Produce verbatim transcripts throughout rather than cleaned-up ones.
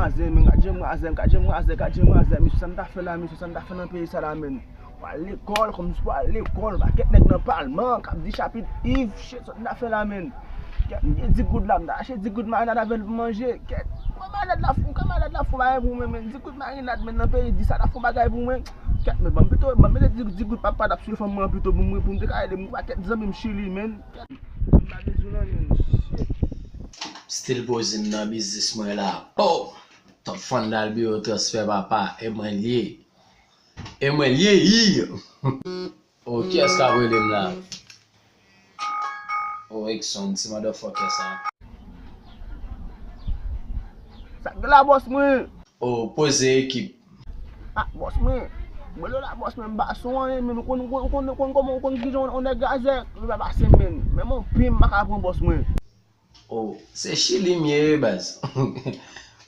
Azè, men, gad jan m razè, gad jan m razè, gad jan m razè, mesye, sa m ta fè la, mesye, sa m ta fè nan peyi sa la, men. Pral lekòl, kòm si pral lekòl, pakèt nèg nan palman k ap di chapit Iv, shit, sa m ta fè la, men. Kèt, m gen di goud la, m ta achte di goud marinad avè l pou manje. Kèt, mwen malad la fou, kè malad la fou bagay pou mwen, men. Di goud marinad, men, nan peyi di sa ta fon bagay pou mwen. Kèt, men, ban m pito, ban m mete di, di goud papa t ap sou fanm mwen pito pou mwen, pou m te ka ede m pakèt zanmi m Chili, men. Kèt, m pa vle di w nan, men, shit. Still poze m nan biznis mwen la. Oh! Top fan dal biwo transfè papa, e mwen l ye. E mwen l ye, yi. Oh, kiyès k ap rele m la? Oh, Exxon, ti motherfucker sa. Sa k gen la, bòs mwen? Oh, poze ekip. Ah, bòs mwen. Mwen la, bòs mwen, m pa sou anyen, men ou konn, ou konn, ou konn, ou konn kòman, ou konn kijan on nèg gazè, li pa pase, men. Men mon pi, m pa ka pran, bòs mwen. Oh, se Chili m ye, baz.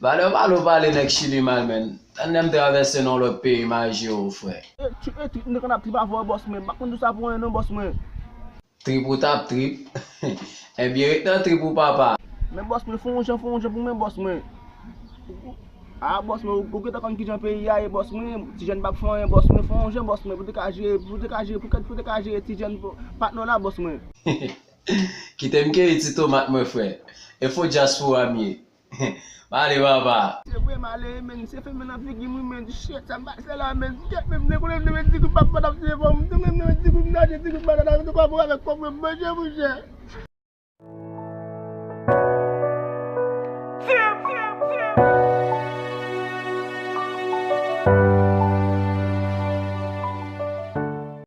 Valè w pale, w pale nèg Chili mal, men. Tann lè m travèse nan lòt peyi, m al jere w, frè. E, trip, e, trip, m te konn ap trip avè w, bòs mwen. M pa konn di w sa pou anyen non, bòs mwen. Trip ou t ap trip. Ebyen, ret nan trip ou, papa. Men bòs mwen, fè yon jan, fè yon jan pou mwen, bòs mwen. Ah, bòs mwen, ou, ou gentan konn kijan peyi a ye, bòs mwen. Ti jèn p ap fè anyen, bòs mwen, fè yon jan, bòs mwen, pou te ka jere, pou te ka jere, pou, pou te ka jere ti jèn patnè w la, bòs mwen. Kite m keyi ti tomat mwen, frè. E fo dyaspora m ye. M ale, papa. Se vre, m ale, men, se fè men nan figi m, wi, men, shit, sa m pase la, men, kèt, men, m te konnen m te met di goud papa t ap tiye fanm, m te konnen m te met di goud m te achte di goud banana, m te kòb avèk kòb mwen, m manje, monchè.